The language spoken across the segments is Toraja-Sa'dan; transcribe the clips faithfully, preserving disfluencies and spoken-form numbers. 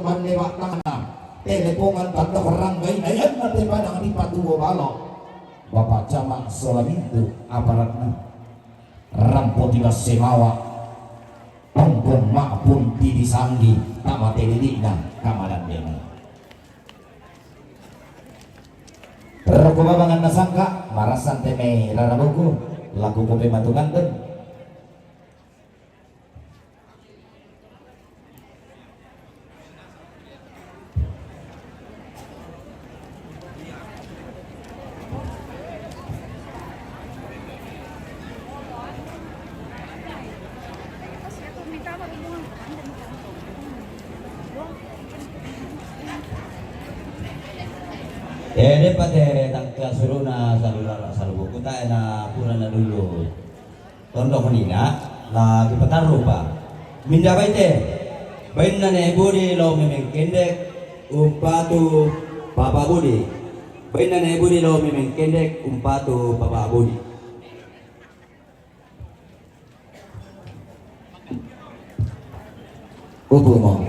Pande batangna, telepongan tanda perang gai, ayanna te padang di patuo balo. Bapak Camat sola mintu aparatna. Rampo tiba semawa. Pongpong ma'pun ti disanggi, tama te lili'na, tama dandena. Rokko babangan nasangka, marasan te mai rarabuku, laku pope matunganten. Eh, depa te tangka suruna salurara salubuku tae na purana dulu. Tondok nina, la kipatarrupa. Minda baite, bainna Ne' Budi lao memeng kendek, umpatu Papa Budi. Bainna Ne' Budi lao memeng kendek, umpatu Papa Budi. Upumo.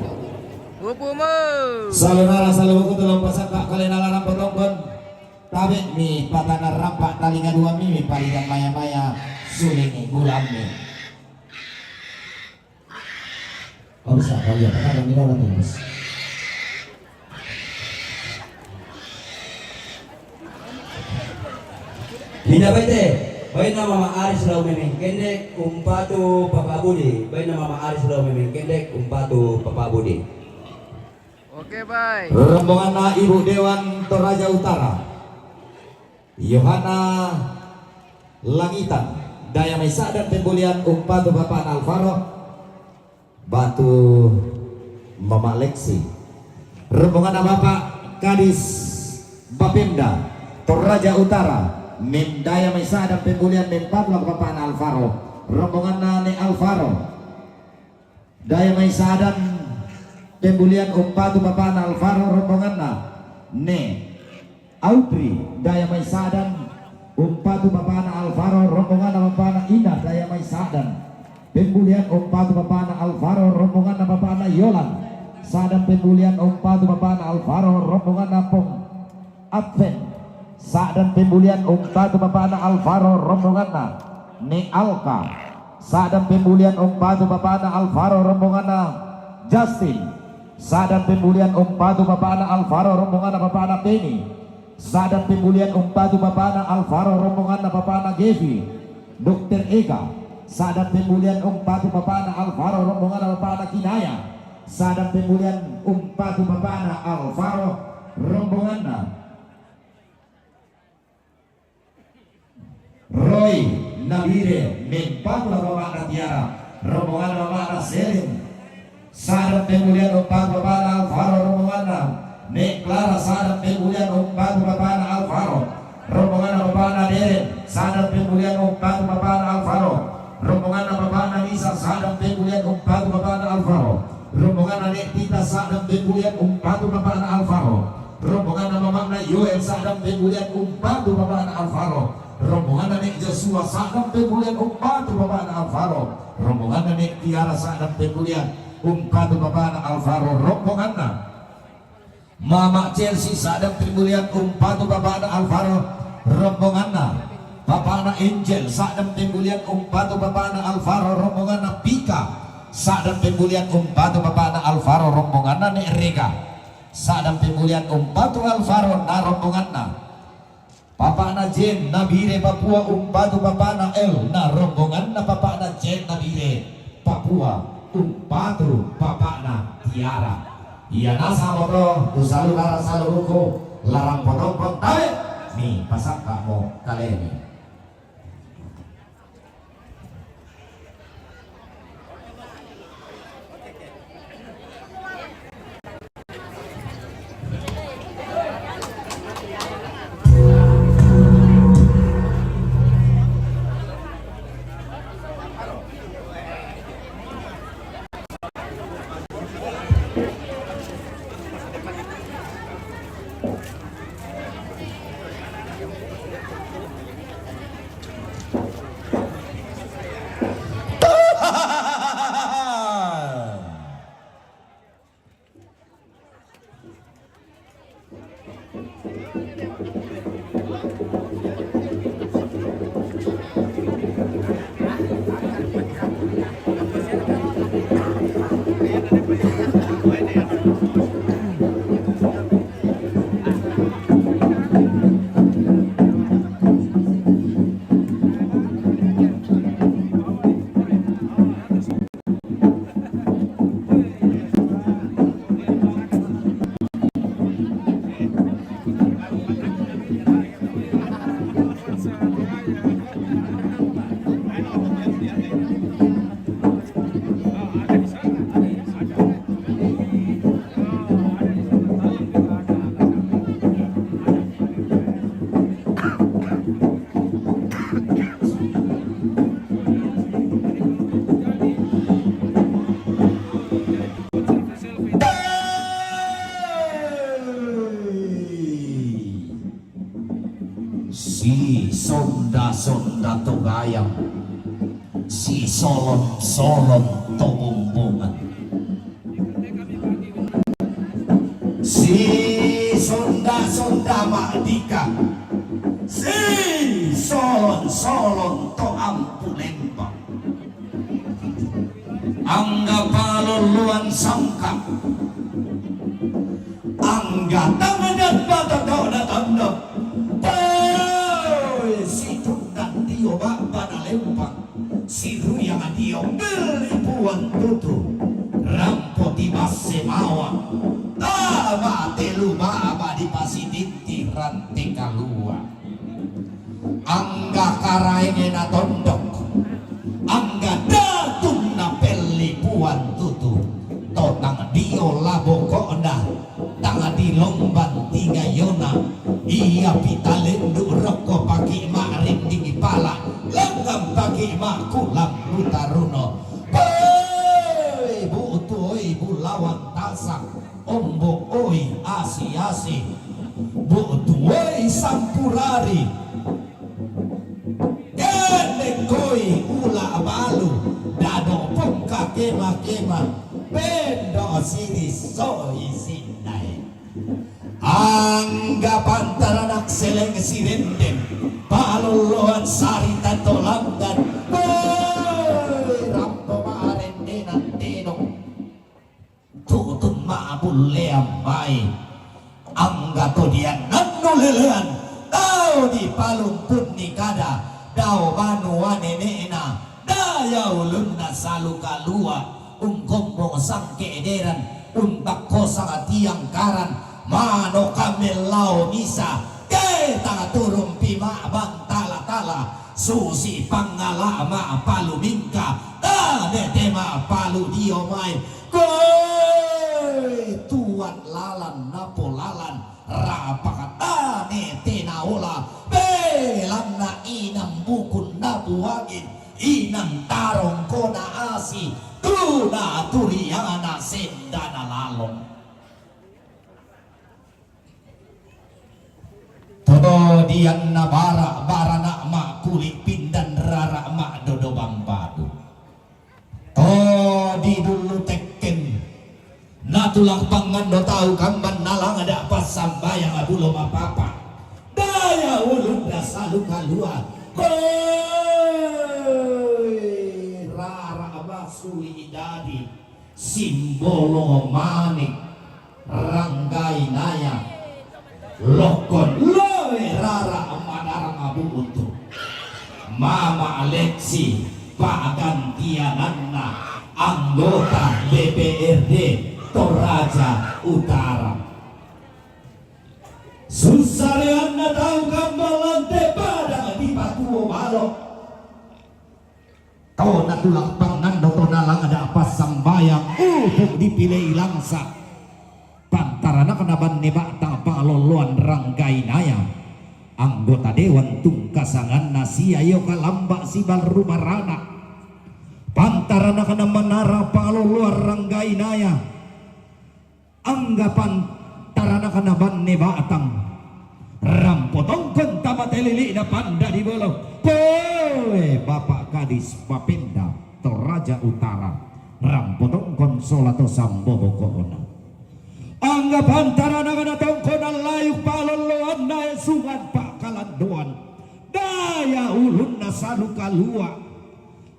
Upumo. Salonara saloku tu lao pasakka kalena larang potongkon. Tabe' mi patana rampa talinga dua mi, mi palidan maya-maya suling gulammi. Oh, bisa, oh iya, patana mi dua terus. Hinda baite, bainna Mama Aris lao memeng kendek, umpatu Papa Budi. Bainna Mama Aris lao memeng kendek, umpatu Papa Budi. Oke, bye. Rombonganna Ibu Dewan Toraja Utara. Yohana Langitan, Daya Mai Sa'dan Pembulian, umpatu bapa'na Alvaro. Batu Mama Lexi. Rombonganna Bapak Kadis Bapemda Toraja Utara, mem Daya Mai Sa'dan Pembulian, mempatu lako bapa'na Alvaro. Rombonganna Ne' Alvaro. Daya Mai Sa'dan Pembulian, umpatu bapa'na Alvaro, rombonganna Ne' Audrey, Daya Mai Sa'dan, umpatu bapa'na Alvaro, rombonganna bapa'na Ina, Daya Mai Sa'dan Pembulian, umpatu bapa'na Alvaro, rombonganna bapa'na Yolan, Sa'dan Pembulian, umpatu bapa'na Alvaro, rombonganna Pong Advent, Sa'dan Pembulian, umpatu bapa'na Alvaro, rombonganna Ne' Alka, Sa'dan Pembulian, umpatu bapa'na Alvaro, rombonganna Justin, Sa'dan Pembulian, umpatu bapa'na Alvaro, rombonganna bapa'na Penny, Sa'dan Pembulian, umpatu bapa'na Alvaro, rombonganna bapa'na Gevi, Dokter Ega, Sa'dan Pembulian, umpatu bapa'na Alvaro, rombonganna bapa'na Kinaya, Sa'dan Pembulian, umpatu bapa'na Alvaro, rombonganna Roy Nabire, mempatu lako bapa'na Tiara, rombonganna bapa'na Selin, Sa'dan Pembulian, umpatu bapa'na Alvaro, rombonganna Ne' Clara, Sa'dan Pembulian, umpatu bapa'na Alvaro, rombonganna bapa'na Deren, Sa'dan Pembulian, umpatu bapa'na Alvaro, rombonganna bapa'na Nisa, Sa'dan Pembulian, umpatu bapa'na Alvaro, rombonganna Ne' Tita, Sa'dan Pembulian, umpatu bapa'na Alvaro, rombonganna mama'na Yoel, Sa'dan Pembulian, umpatu bapa'na Alvaro, rombonganna Ne' Joshua, Sa'dan Pembulian, umpatu bapa'na Alvaro, rombonganna Ne' Tiara, Sa'dan Pembulian, umpatu bapa'na Alvaro, rombonganna Mama Chelsea, Sa'dan Pembulian, umpatu bapa'na Alvaro, rombonganna bapa'na Angel, Sa'dan Pembulian, umpatu bapa'na Alvaro, rombonganna Pika, Sa'dan Pembulian, umpatu bapa'na Alvaro, rombonganna Ne' Rega, Sa'dan Pembulian, umpatu Alvaro na rombonganna. Bapa'na Jen Nabire Papua, umpatu bapa'na El na rombonganna bapa'na Jen Nabire Papua, umpatu bapa'na Tiara. Ia nasaba to tu salunara saloku, larang potongkon tabe' mi pasakkamo kalemi. Sonda-sonda to gayang, sisolon-solon to bumbungan, sisonda-sonda ma'dika, sisolon-solon to ampu lembang. Angga palolloan sangka, angga tanganan patataona tanda. Poi, situndan dio ba'bana lempang, siruyang dio belli puang tutu, rampo tibasse mawa, tama telu ba'ba dipasitinti rante kalua. Angga karaenge natondok, angga datunna pelli puang tutu, to tang dio la boko'na, tang dilombang tigayona, iapi talendu rokko paki ma'rinding pala, lengngang paki ma'kulang butaruno. Poi, bu'tu oi, bulawang tasak, ombo oi, asi-asi, bu'tu oi, sampurari, genne koi, ula balu, dado pongka kema-kema, pendo siri soi sinnae. Angga pantaranak seleng sirendeng, palolloan sarita to landan, poi, rampo ma'rendenan tedong. Tutun ma'bulleang mai. Angga to diannannu lelean, tau dipalumpunni kada, dao banua nene'na, daya ulunna salu kalua, ungkombong sangke ederan, untakkosang tiang karan, mano kamellao misa, ke tang turumpi ma'bang tala-tala, susi pangngala ma'palu mingka, tane te ma'palu dio mai. Koe tuan lalan napolalan, rapak tane te naola, belanna inang bukun nabuangin, inang tarongko na asi, tuna turiana sendana lalong. To dianna bara, barana ma'kuli pindan rara ma'dodo bambadu. To didullu tekken, natulang pangngando tau kamban nalangada passambayang bulo mapapa. Daya ulunna salu kalua. Hoi, rara masuli dadi. Simbolo mani ranggainaya, lokkon loe rara madarang bu'tu, mama leksi pa'gantiananna anggota D P R D Toraja Utara. Sussareanna tau kamban lante padang dipatuo balo. To natulang pangngando to nalangada passambayang, upu dipilei langsa. Pantaranakna banne ba'tang palolloan ranggainaya. Anggota dewan tungkasanganna sia io kalamba sibalru barana. Pantaranakna manara palolloan ranggainaya. Angga pantaranakna banne ba'tang. Rampo tongkon tama telili'na panda di bolo. Poe, Bapak Kadis Bapenda Toraja Utara. Rampo tongkon sola to sambo boko'na. Angga pantaranakna tongkon allayuk palolloanna esungan pa'kalandoan. Daya ulunna salu kalua.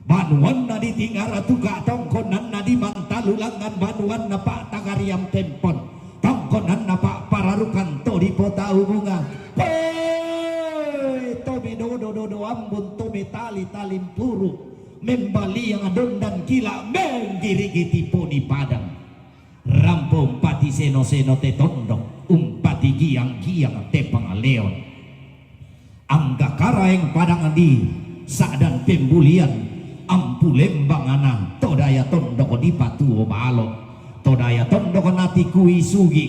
Banuanna di Tingara Tuka, tongkonanna di Mantalu Langngan, banuanna Pa'tagariang Tempon, tongkonanna Pa'pararukang to di Pota Ubunga. Poi, to medodo-dodo ambun, to metali-tali mpuru, membaliang dondan kila, menggirigiti poni padang. Rampo umpati seno-seno te tondok, umpati giang-giang te pangaleon. Angga Karaeng padang di sa'dan pembulian, ampu lembangana to daya tondok dipatuo balo, to daya tondok natikui sugi,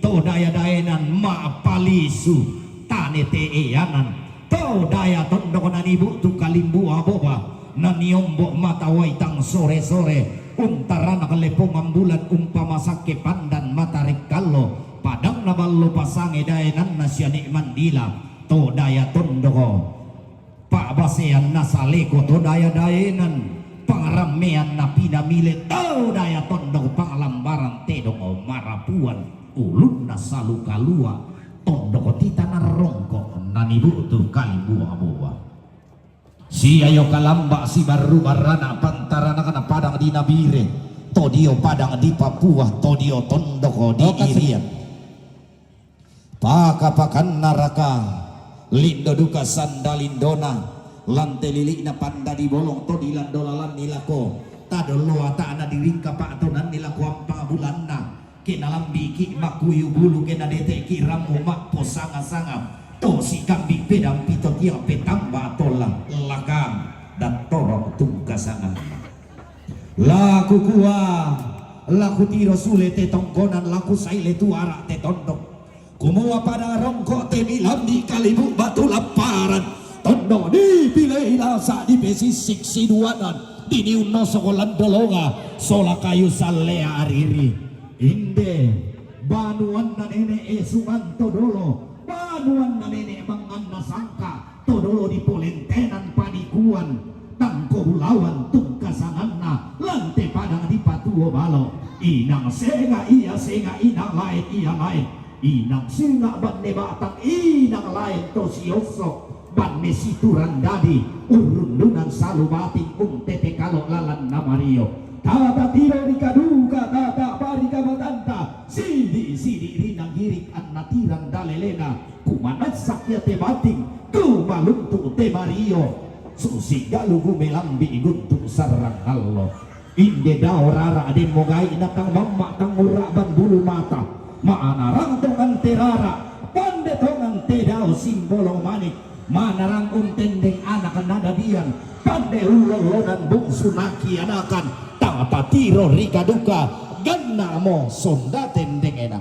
to daya daenan ma'palisu tane te'eanan, to daya tondok nanibu'tu kalimbu'a boba, naniombo mata wai tang sore-sore, untaranak lepongan bulan umpama sakke pandan mata rekkallo, padangna ballo pasange daenanna siani mandila, to daya tondoko Pa'basean nasaleko to daya-daenan, pangrammean napinamile to daya tondok, panglambaran tedong marapuan, ulunna salu kalua, tondok titana rongko nanibu'tu kalimbuang boa. Siayo kalamba sibarru barana pantaranakna padang di Nabire, to dio padang di Papua, to dio tondok di Oh, kasih. Irian. Paka-pakanna raka, lindo duka sanda lindona, lante lili'na panda di bolong to dilando lalanni lako, tadollo ata'na diringka pa'tonanni lako ampang bulanna, ke nalambiki makkuyu bulu, ke nadeteki rammu ma'posanga-sanga, to sikambing pedampi to tiang petamba tola lakang, dattoro tungkasanganna. Lakukua, lakutiro sule te tongkonan, lakusaile tu ara te tondok. Kumua pada rongko te milambi kalibu batu lapparan. Tondok dipilei lasa dipesissik siduanan. Diniunnosoko landolonga sola kayu sallea ariri. Inde, banuanna nene e Sumanto dolo, banuanna nene manganna sangka, to dolo di polentenan panikuan, tangko bulawan tungkasanganna, lante padang di patuo balo. Inang senga ia senga, inang laen ia laen, inang singa banne batang, inang laen to siosso, banne siturang dadi, urrundunan salu bating, untete kalo lalanna mario. Tata tiro rika duka, tata barika batanta, sidi-sidi rinang girik anna tirang dalelena. Kumanassak ia te bating, kumaluntu te mario, susi galu gumelambi guntu sarrang allo. Inde dao rara, demmo gai na tang mamma tang urra ban bulu mata, manarang tongan te rara, pande tongan te dao simbolong manik, manarang untendeng anak nadadian, pande ullollonan bungsu nakianakan, tang patiro rika duka, ganna mo sonda tendengena.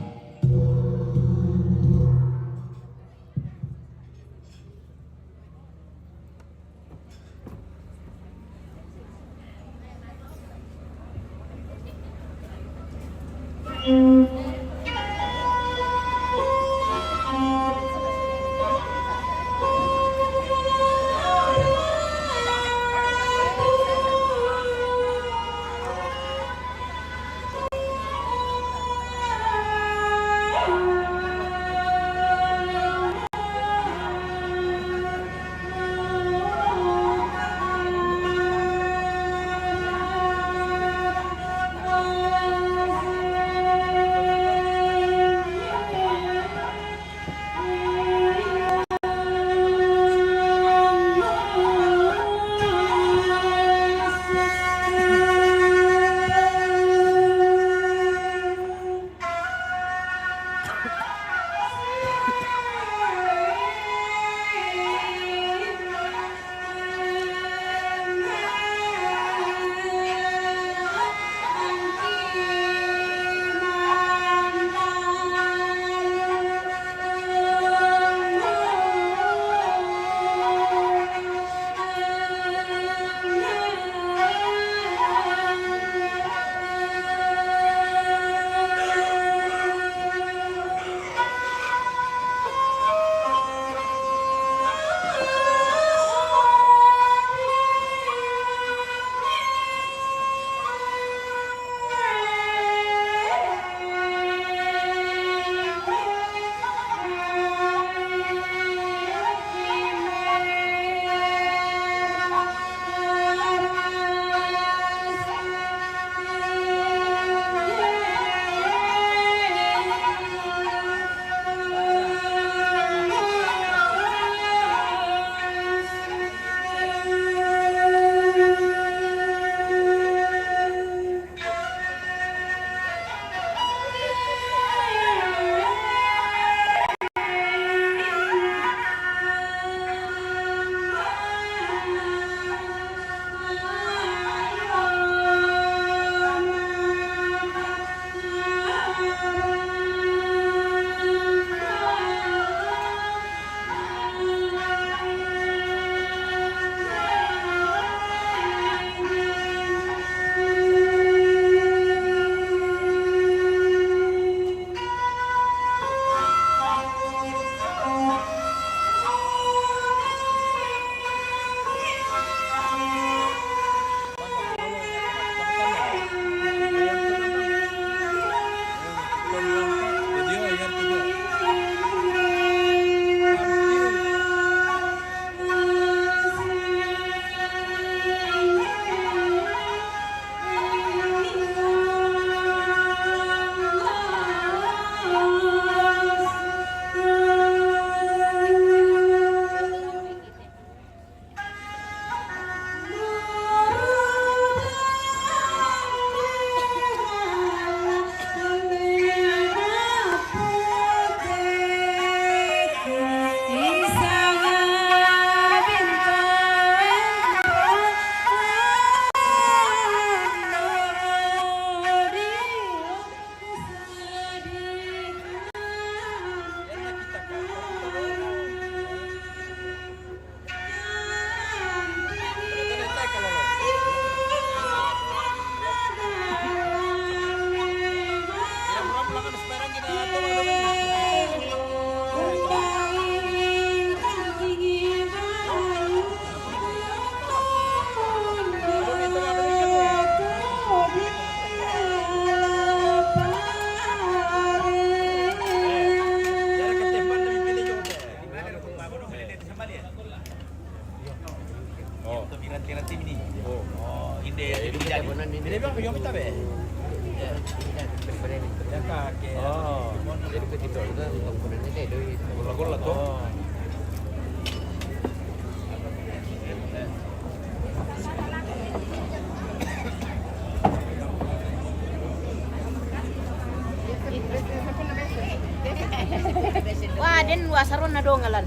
Wa den wa saronna dongalan.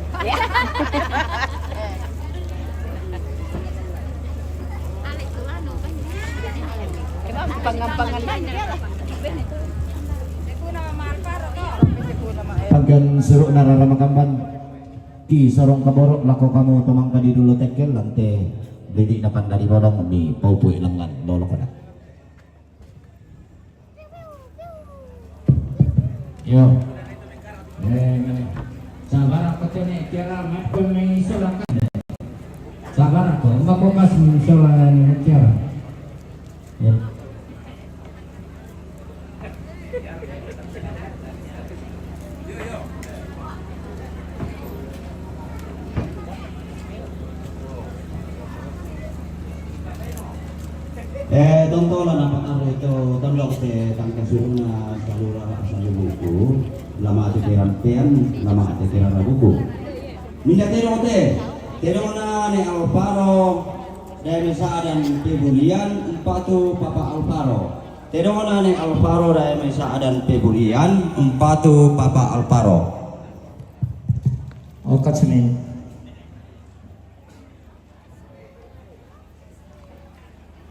Pangampangan. Paggan suru nararamakamban. Ki sarong kaboro' lako kamu tomangkadi dulo tekkel lante didi napandadi bolong mi paupui lengan lolo koda. Yo. Eh, sabara' ko tene kiara mappemmi sola ka. Sabara' ko, mbako kas sola ni kiara. Yo. Eh, tontola napataro ito tondok te tangkasurna salura salubuku, lama ate tirampean, lama ate tirarabuku. Minda tedong te, tedongna ne Alvaro, dae me sa'adan pebulian, umpatu Papa Alvaro. Tedongna ne Alvaro, dae me sa'adan pebulian, umpatu Papa Alvaro. Oka sini.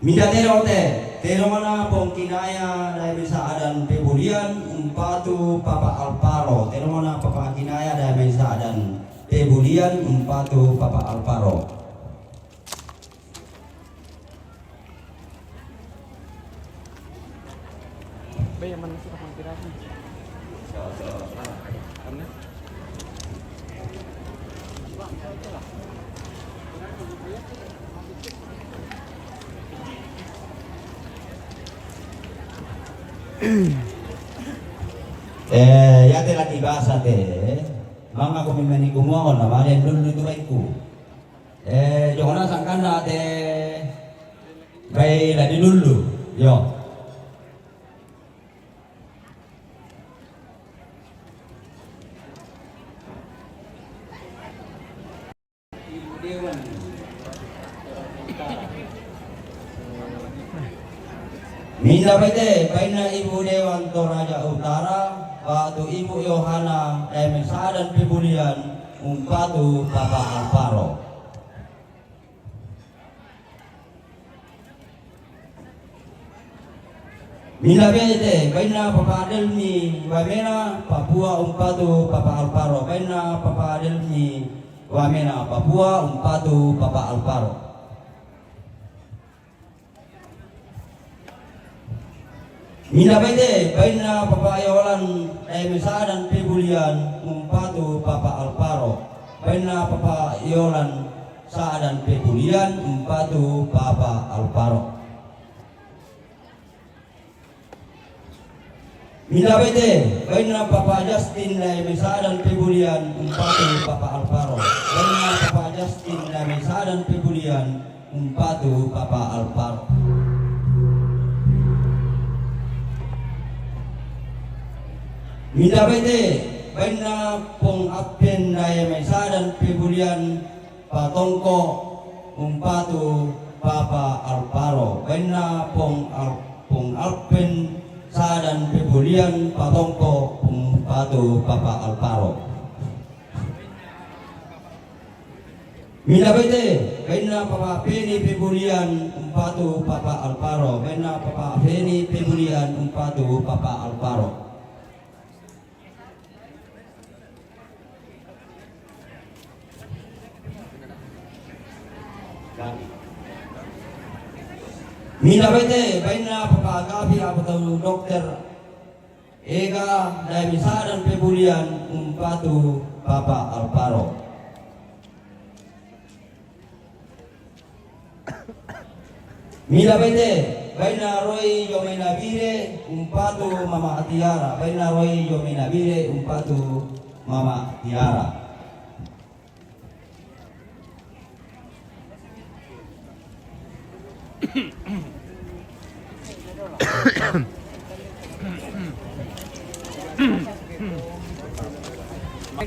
Minda tedong te, tedongna Pong Kinaya dae me sa'adan pebulian, umpatu Papa Alvaro. Tedongna Papa Kinaya dae me sa'adan pebulian, umpatu Papa Alvaro. Eh, yate lagi basa te, manga ko mimani kumuaon na malen dulu tu baiku. Eh, jokona sangkana te bai la dilulu. Yo. Minda bete, bainna Ibu Dewan Toraja Utara, batu Ibu Yohana, dae me sa'adan pebulian, umpatu Papa Alvaro. Minda bete, bainna Papa Adelmi, Wamena, Papua, umpatu Papa Alvaro. Bainna Papa Adelmi, Wamena, Papua, umpatu Papa Alvaro. Minda bete, bainna Papa Yolan, dae me sa'adan pebulian, umpatu Papa Alvaro. Bainna Papa Yolan, sa'adan pebulian, umpatu Papa Alvaro. Minda bete, bainna Papa Justin dae me sa'adan pebulian, umpatu Papa Alvaro. Bainna Papa Justin dae me sa'adan pebulian, umpatu Papa Alvaro. Minda bete, bainna Pong Appen dae me sa'adan pebulian, patongko, umpatu Papa Alvaro. Bainna Pong Al-, Pong Alpen sa'adan pebulian, patongko, umpatu Papa Alvaro. Minda bete, bainna Papa Peni pebulian, umpatu Papa Alvaro. Bainna Papa Peni pebulian, umpatu Papa Alvaro. Minda bete, bainna Papa Gabi apa tau dokter. Ega dae mi sa'dan pembulian umpatu Papa Alvaro. Mida bete, baina roi Yomena Bire umpatu Mama Tiara, baina roi Yomena Bire umpatu Mama Tiara.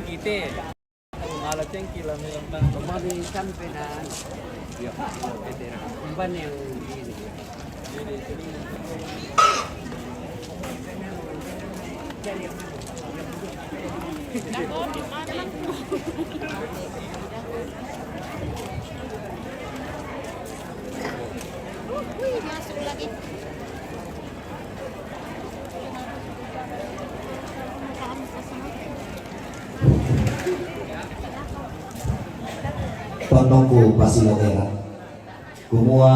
Kita. Malah cengki lah, memang. Kembali sampai na. Iya. Umpan yang ini. Wih, masuk lagi. Tonongku Basilo Era. Kumua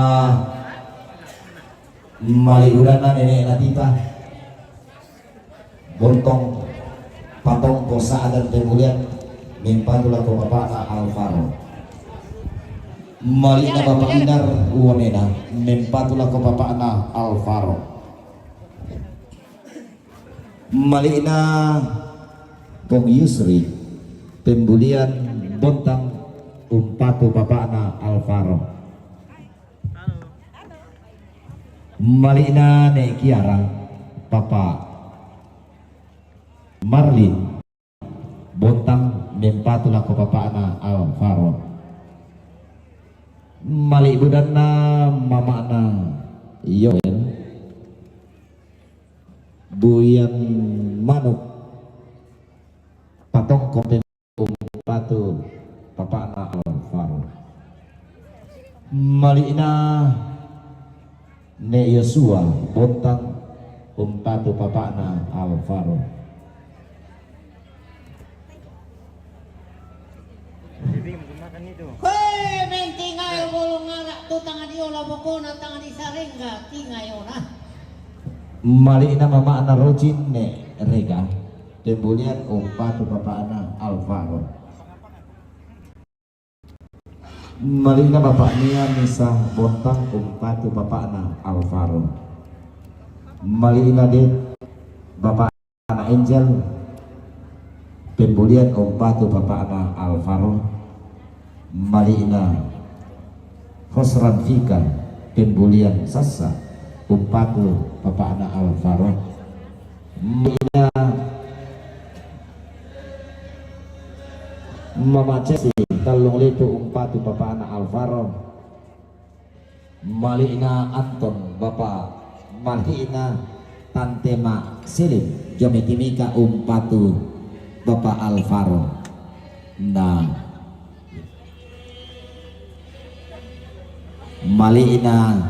mali'udana nene' natita. Bontong, patongko sa'dan pembulian, mempatu lako bapa'na Alvaro. Mali'na Bapa' Inar Uwamena, mempatu lako bapa'na Alvaro. Mali'na Pong Yusri, pembulian, Bontang, umpatu bapa'na Alvaro. Mali'na Ne' Kiara, Papa Marlin, Bontang, mempatu lako bapa'na Alvaro. Mali'budanna mama'na Yoel, Buyan Manuk, patongko pem- umpatu bapa'na Alvaro. Mali'na Ne' Yosua, Bontang, umpatu bapa'na Alvaro. Koe mentingayo bolong ara' tu tangadiola bokona tangadisarengga tingayona. Mali'na mama'na Rocin Ne' Rega, pembulian, umpatu bapa'na Alvaro. Mali'na bapa'nia Misa, Bontang, umpatu bapa'na Alvaro. Mali'na Det, bapa'na Angel, pembulian, umpatu bapa'na Alvaro. Mali'na Hosran Fika, pembulian, Sassa, umpatu bapa'na Alvaro. Mali'na Mama Cesi, Tallung Lipu, umpatu bapa'na Alvaro. Mali'na Anton, bapa', mali'na Tante Ma Selim, Jomiki Mika, umpatu bapa' Alvaro. Na mali'na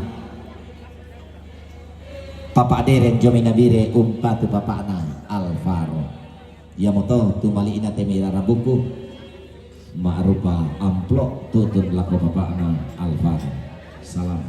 Papa Deren, Jomena Bire, umpatu bapa'na Alvaro. Iamoto tu mali'na te mirarambuku, ma'rupa amplop tu'tun lako bapa'na Alvaro. Salam.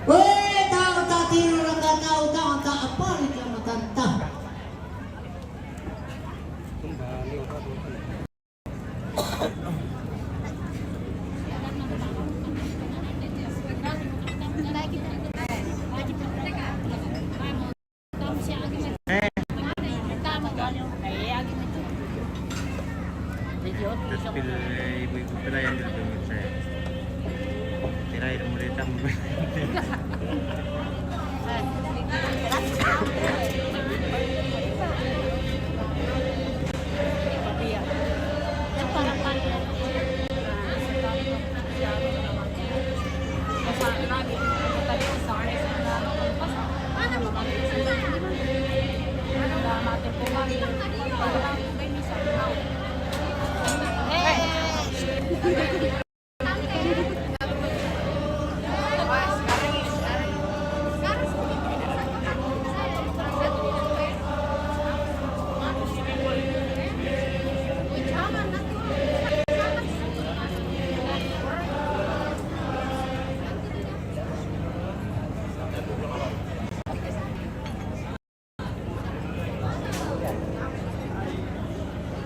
Weh, tau tak tiru rangka tau tak tak apa di kecamatan tah. Terus pil ibu-ibu pelayan dulu saya. Tirair murid tamu.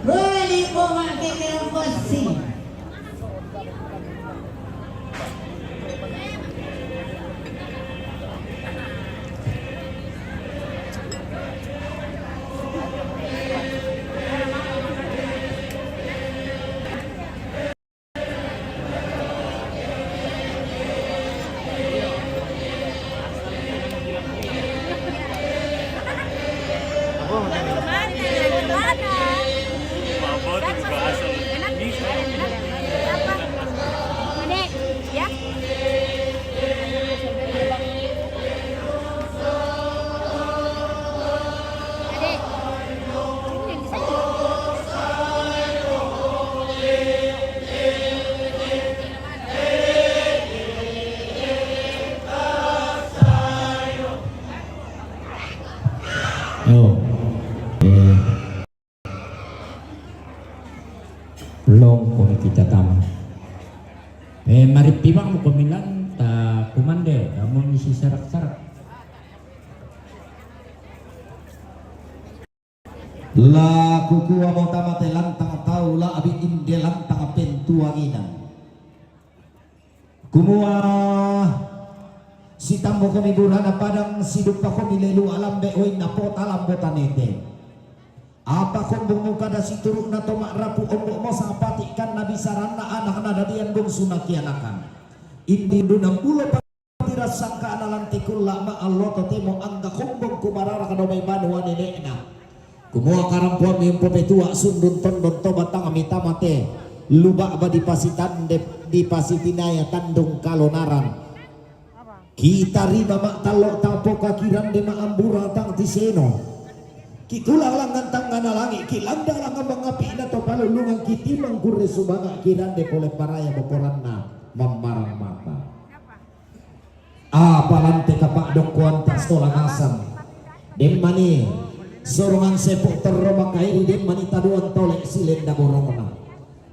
Beli bunga kikil besi. Yo. Eh. Long komi kita tama. Eh, mari pimang mo komilan ta kumande, kamu ngisi sarak-sarak. La kukua mo tama te lantang tau la abi inde lantang pentuanginan. Kumua sitambo komi burana padang sidupa komi lelu alambe oinna pota lambo tanete. Apa kombong mo kada situru na toma rapu ombo mo sapati kan na bisaranna anak na dadian bongsu na kianakan. Indi dunam bulo Tira sangka analante kulla ma allo totemo angga kombong kumarara kado mai banua nene'na. Kumua karampuammi umpopetua sundun tondon to batangmi tamate luba'ba dipasitande dipasitinaya tandung kalonaran. Kitarima ma tallo tapoka kirande ma ambura tang tiseno. Kitulang langan tangngana langi kilanda langan mangapi'na to palulungan kitimang kurre sumanga kirande pole paraya bokoranna mammarang mata. Apa lante kapa'dongkoanta sola ngasang. Demmani sorongan sepo terro makairi demmani taduan tole silenda borongna.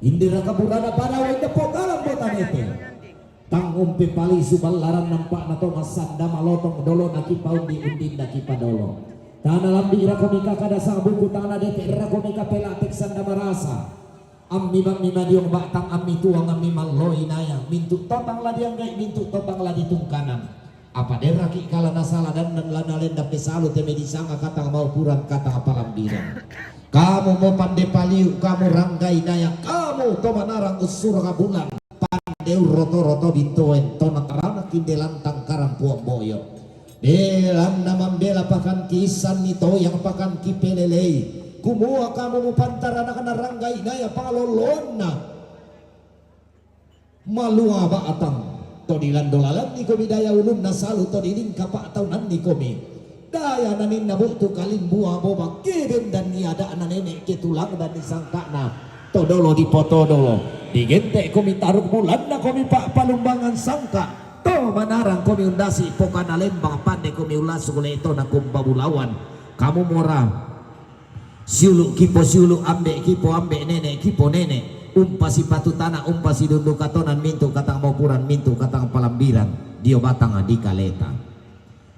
Inderaka burana pada wai depo dalam botanete. Tang umpe palisu ballaran nampa'na to massanda malotong dolo nakipaundi undinna kipadolo. Tana lambi irakomika kada sabuku tana dete irakomika pelatek sanda marasa. Ammi bammi madiong ba'tang ammi tuang ammi malloi naya mintu totang la dianggai mintu totang la ditungkanan. Apa derraki kala nasala dannan la nalenda pesalu teme disanga katang maupuran katang palambirang. Kamu mo pande paliu kamu ranggai naya kamu to manarang ussuraka bulan pande urroto-roto bintoen to natarana inde lantang karampuang boyo. Belanna mambela pakan kiissanni toyang pakan kipelelei. Kumua kamu mupantara nakana rangga inaya pangalolloanna. Malua ba'tang to dilando lalanni komi daya ulunna salu to dilingka pa'taunanni komi. Daya naninna bu'tu kalimbua boba ke bendanni ada'na nene' ke tulang dan disangka'na to dolo dipotodolo. Digente' komi taruk bulanna komi pa'palumbangan sangka. To manarang komi undasi pokana lembang pande komi ulasu leto na kumba bulawan. Kamu mora siulu' kipo siulu', ambe' kipo ambe', nene' kipo nene', umpa sipatu tana', umpa sidundu katonan mintu' katang maupuran, mintu' katang palambiran dio batang dikaleta.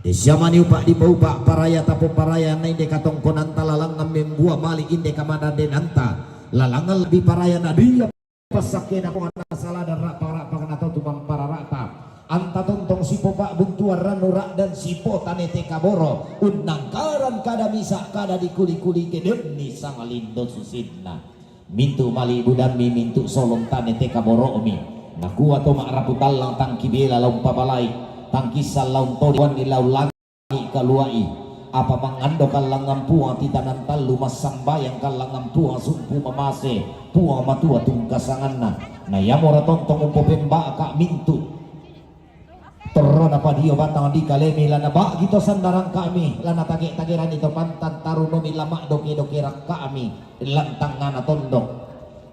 Dessiamani upa' dipaupa' paraya tapoparaya na inde katongkonanta lalangngan membua mali' inde kamadandenanta lalangngan lebbi paraya na dia passakkena Puang na salada ra'pa-ra'pa na tau tumamparara'ta. Anta tontong sipopa'buntuan rannu ra'dan sipotane te kaboro', unnangkaran kada misa' kada dikuli-kuli ke denni sanglindo susinna. Mintu' mali' budammi, mintu' solong tane te kaboro'mi. Nakua to ma'rapu tallang tang kibela laung pabalai, tang kissan laung todi wanni laung langi' kalua'i. Apa mangando kallangngan Puang titanan tallu, massambayang kallangngan Puang sumpu mamase Puang Matua tungka sanganna. Na iamora tontong umpopemba'ka mintu' torrona padio batang dikalemi, lana ba'gi to sannarangka'mi, lana tage-tagerani to pantan tarunomi, la ma'doke-doke rakka'mi lantangngana tondok.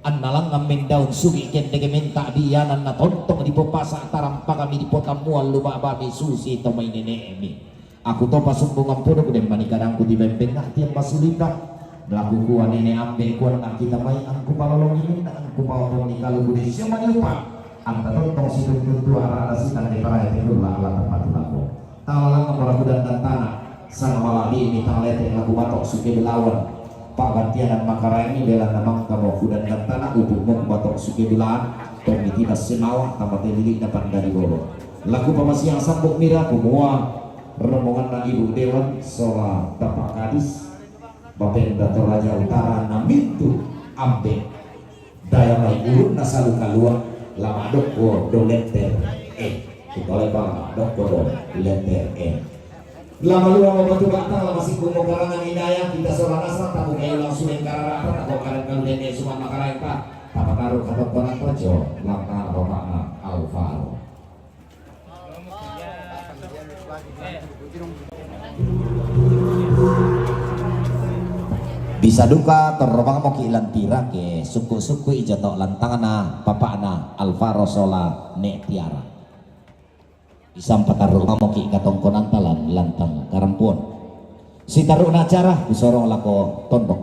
Annalangngan mendaun sugi' kendeke menta' bianan na tontong dipopasa' tarampakami dipotammuang lu ba'bami susi to mai nene'mi. Aku to pasumbungan podok den mani kadangku dibembenna tiang masulita. Laku kua nene' ambe' kuanna kita mai angku palolongi minna angku paotongi kaluku dessio mani upa'. Anta tontong situntun tua rada sitang de parai te nulla ala tapatu lako. Talalang amora kudan dan tana', sangamala' di'mi talete laku bato' suke belawan. Pa'gantianan makaraengi belanna mangkamo kudan dan tana', upu'mo kubato' suke belawan, tommi tiba semawa, tamate lili'na pandadi bolo. Laku pamasiang sambu' mira kumua, rombonganna Ibu Dewan, sola Bapak Kadis, Bapenda Toraja Utara na mintu' ambe'. Daya mai ulunna salu kalua', la ma'dokko do lenter e. Kutolai bang ma'dokko do lenter e. La malua mo batu batang, la masikkung mo karangan inaya, kita sola nasra, taku kayu langsung karara, taku karan kalu dende suma makaraita, tapataru katokkonan tojo, lakna bapakna Alvaro. Bisa duka torro bang moki lantira ke sukku-sukku ijo to lantangna papa'na Alvaro sola Ne' Tiara. Bisa mpatarru bang moki katongkonan talan lantang karampuan. Sitarru'na acara kusorong lako tondok.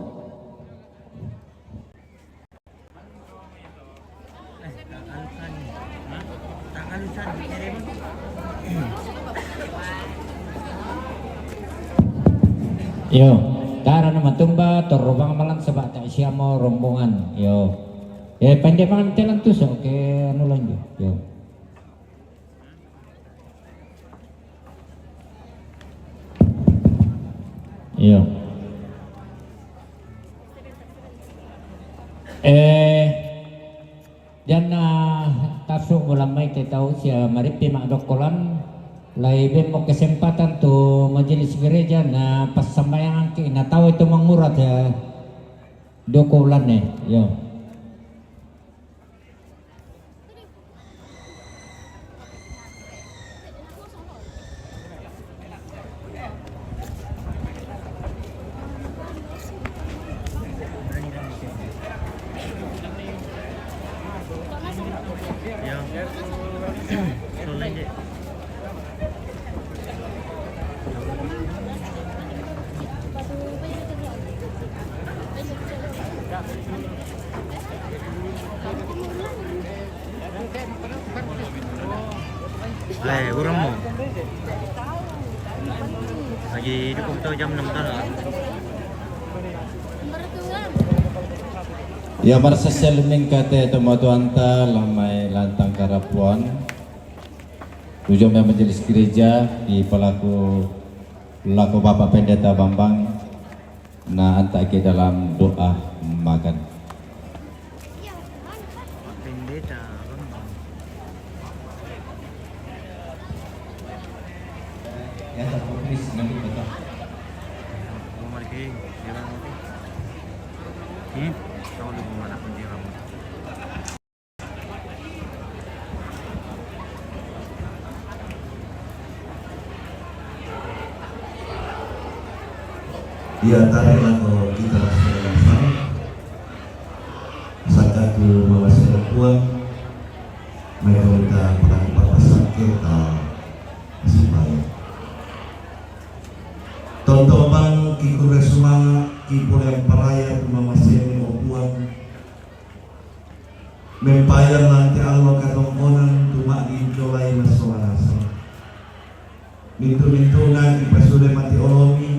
Yo, karana matumba torro bang malang saba' ta siamo rombongan. Yo. Eh, pende mangan telan tuso ke anu lanjut. Yo. Iyo. Eh, janna tasu' mulammai te tau sia marippi ma'dokkolan, lai bemmo kesempatan tu majelis gereja na passambayangangki na tau itu mangura te doko ulanne. Iyo. Lai, urang mo. Lagi dukung tau jam enam tara. Ya, marsessel mingkate tomatuanta lamai lantang karapuan. Tujuan majelis gereja di pelaku, pelaku Bapak Pendeta Bambang. Na anta' ke dalam doa makan. Pendeta Bambang. Eta ko please, nanti bata. Bumalik kayo, di ba mo? Hmm? Ako, di bumalik, di ba mo? Iya, tarilah ko kita rasa-rasa. Saka ku mawasira Puang, may pamita parang papasakit, ah, supaya. Tonto bang kikure suma kipure paraya ku mamasian ni o Puang. Mempayan lanti allo katongkonan tuma di jolai masomanasa. Mintu-mintu na ipasule mati olomi.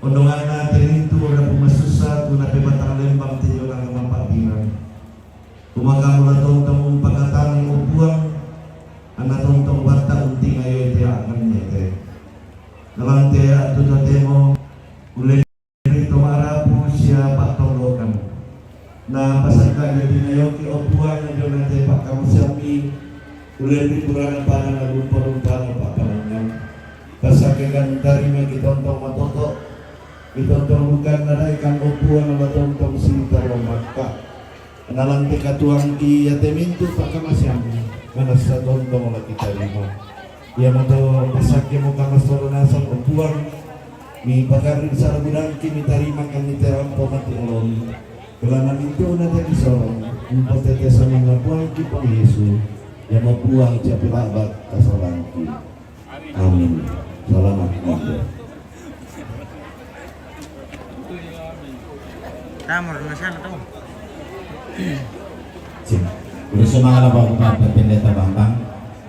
Ondonganna te mintu ora pumasusa tu napematang lembang te jolana mapatiran. Kumakamu na tontong umpakatani o Puang, ana tontong watta untingayo te akan nyete. Nalante atu totemo, ule Rito marapu sia pattolokan. Na pasakka jati nayoki o Puang jona te pakkamusiammi, ulen di purana pada na lumpa-lumpana papanangan. Pasakkakan tarima kitontong matoto, kitontong bukan nadaikan o Puang matontong sintaro makka. Analang te katuangki iate mintu pakkamasiammi, manassa tontong la kitarima. Iamoto passakkemo kamassoro nasang o Puang, mipakarri sara budangki mitarimakan miterampo mati oloni. Kelana mintu na te kisorong, umpotete samanna Puangki Puang Yesu, iamo Puang capilabak kasalangki. Amin. Selamat makan. Tamar na sana to. Sip. Bersumanga Bapak Pendeta Bambang.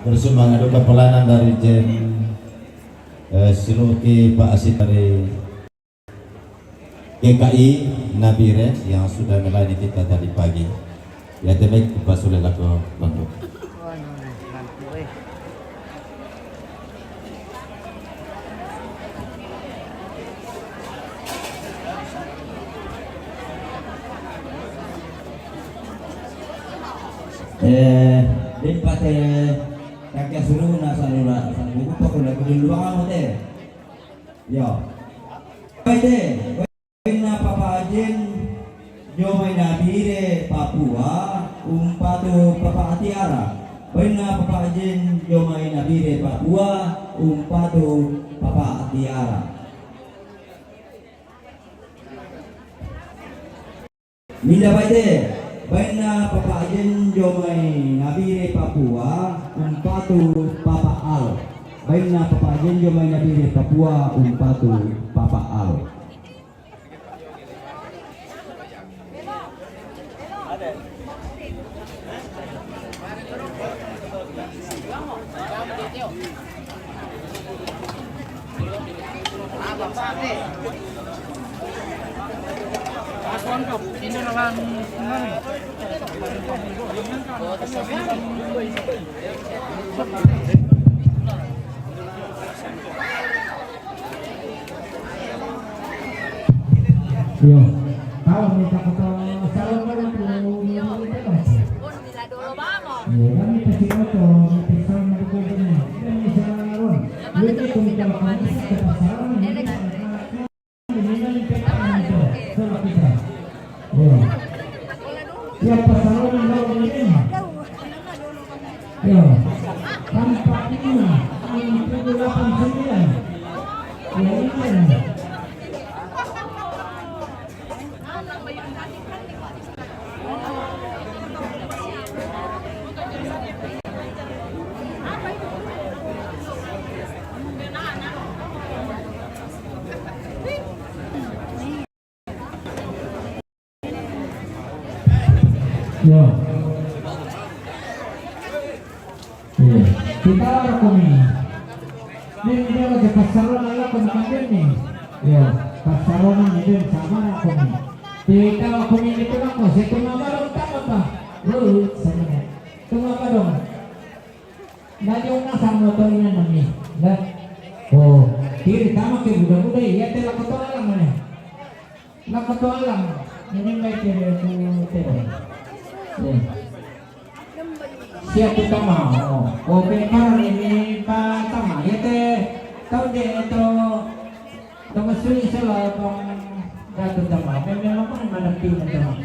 Bersumanga duka pelayanan dari Jen, eh, Siloki Pak Asit dari G K I Nabire yang sudah melayani kita tadi pagi. Ya, te baik, Pak Sule lako bantu. Eh, dempate kakek suruh na salula, salula buku pokoknya aku di luar mau teh. Yo. Baite, bainna Papa Ajen jomai Nabire Papua, umpatu Papa Atiara. Bainna Papa Ajen jomai Nabire Papua, umpatu Papa Atiara. Minda baite, bainna Papa Ajen jomai Nabire Papua, umpatu Papa Al. Bainna Papa Ajen jomai Nabire Papua, umpatu Papa Al. Yo, kalau minta kata salam dulu. Iya, kami pasti foto, pasti sama dengan ini. Ini salam. Ini kita kalau kami kita salam, ini kita ini kita itu. Salam kita. Iya. Ya, pasalam dulu ini. Iya. Empat lima, tujuh delapan sembilan. Ya, ini. Yo. Iya. Kita orang kami. Ini dia lagi pasaran aja kami kami nih. Iya, pasaran ini dia sama orang kami. Kita orang kami itu kan kok saya cuma baru tak apa. Lu sebenarnya. Cuma baru. Nda jong nasang motorina nami. Nda. Oh, kiri tama ke buda-buda iya te lako to alang mane. Lako to alang. Ini mai kiri ku te. Iya. Siap tu tama. Oh, oh, pe parang ini pa tama. Iya te. Ito, ito masuli sila pang dato tama. May, may mga pang manampi na tama.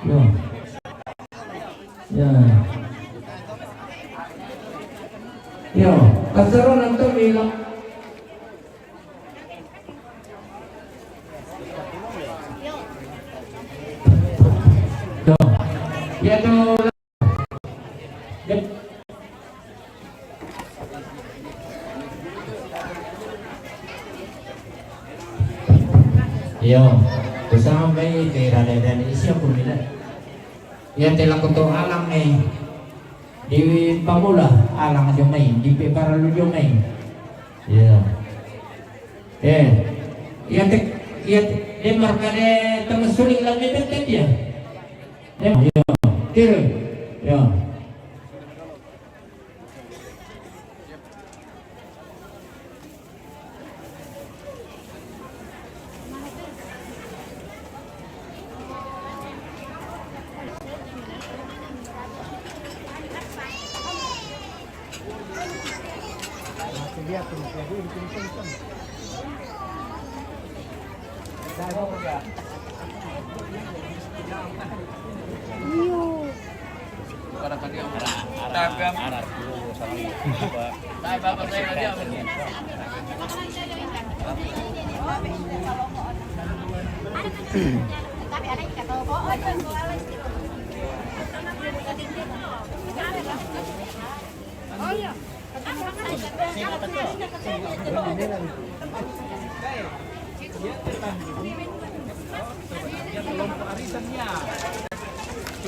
Yo. Yo. Yo. Kasaroon ng to bilang. Yo. Yo. Iyo, kusama mai te rada-rada isi aku mila. Iya te laku to alang e. Di pamula alang jo mai, di pe paralu jo mai. Iyo. Eh, iya te, iya te, de marka de tama suling la me bete dia. Iyo, kira. Iyo.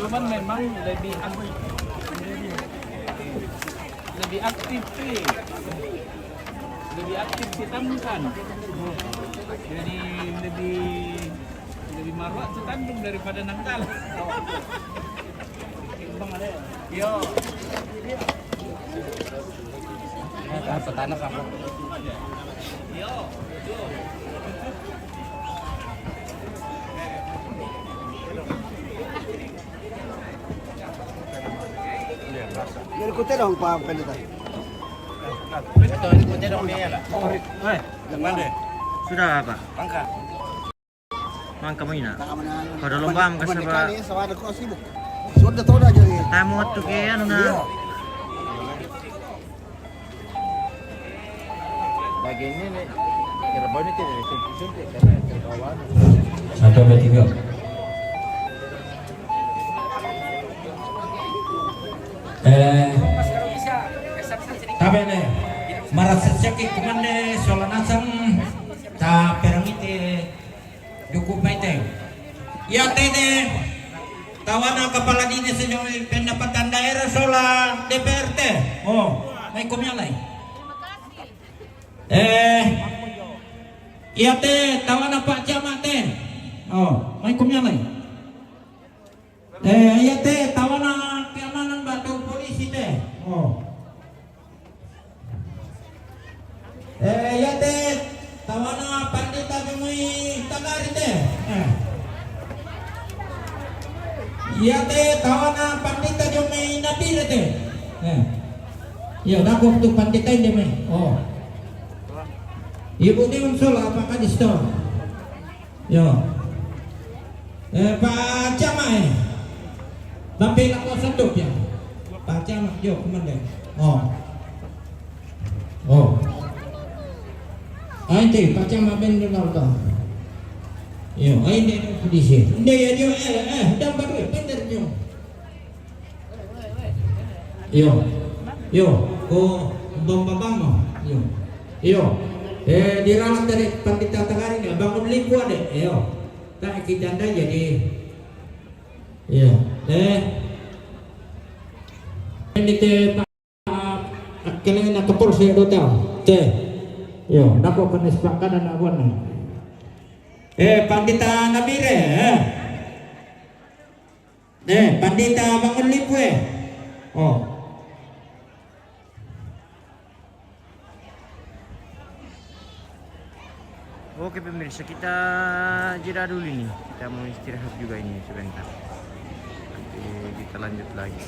Cuman memang lebih aktif, lebih aktif sih, lebih aktif kita kan. Jadi lebih, lebih maruak tu tandung daripada nangkal. Yo. Apa tanah apa? Yo. Jadi kute dong pa pelita. Betul, kute dong dia lah. Oh, eh, jangan deh. Sudah apa? Mangka. Mangka mo ina. Pada lomba mangka saba. Sudah tahu dah jadi. Tamu tu ke anu na. Bagian ini nih. Kira bau ini tidak disuntik-suntik karena kawan. Satu, dua, tiga. Eh, tabe ne, marasa saki kumande sola nasang, ta perangite duku paite. Iya te de, tawana kapala dinas jo pendapatan daerah sola D P R te. Oh, mai komialai. Eh, iya te tawana Pak Camat te. Oh, mai komialai. Eh, iya te, tawana keamanan batu polisi te. Oh. Eh, iya te, tawana pandita jo mai tagari te. Eh. Iya te, tawana pandita jo mai nabire te. Eh. Iya, daku tu pandita inde mai. Oh. Ibu ni unsur apa kadis to? Yo. Eh, Pak Camat, eh. Bambe lako sandok ya. Pak Camat, yo, komandan. Oh. Oh. Ante, Pak Camat ben dengar ka. Yo, ai ne di sini. Ne ya, yo, eh, eh, dan baru, bener, yo. Iyo. Iyo. Ko bang-bang mo. Iyo. Iyo. Eh, di ralat dari pandita tagari ni, bangun lingkuan de. Iyo. Tak kita anda jadi. Iyo. Eh. Ini te, kena nak kepur saya dota. Te. Iyo, nak ko kena sepakat anak buah ni. Eh, pandita Nabire, eh. Eh, pandita bangun lipu, eh. Oh. Oke, pemirsa, kita jeda dulu ini. Kita mau istirahat juga ini sebentar. Nanti kita lanjut lagi.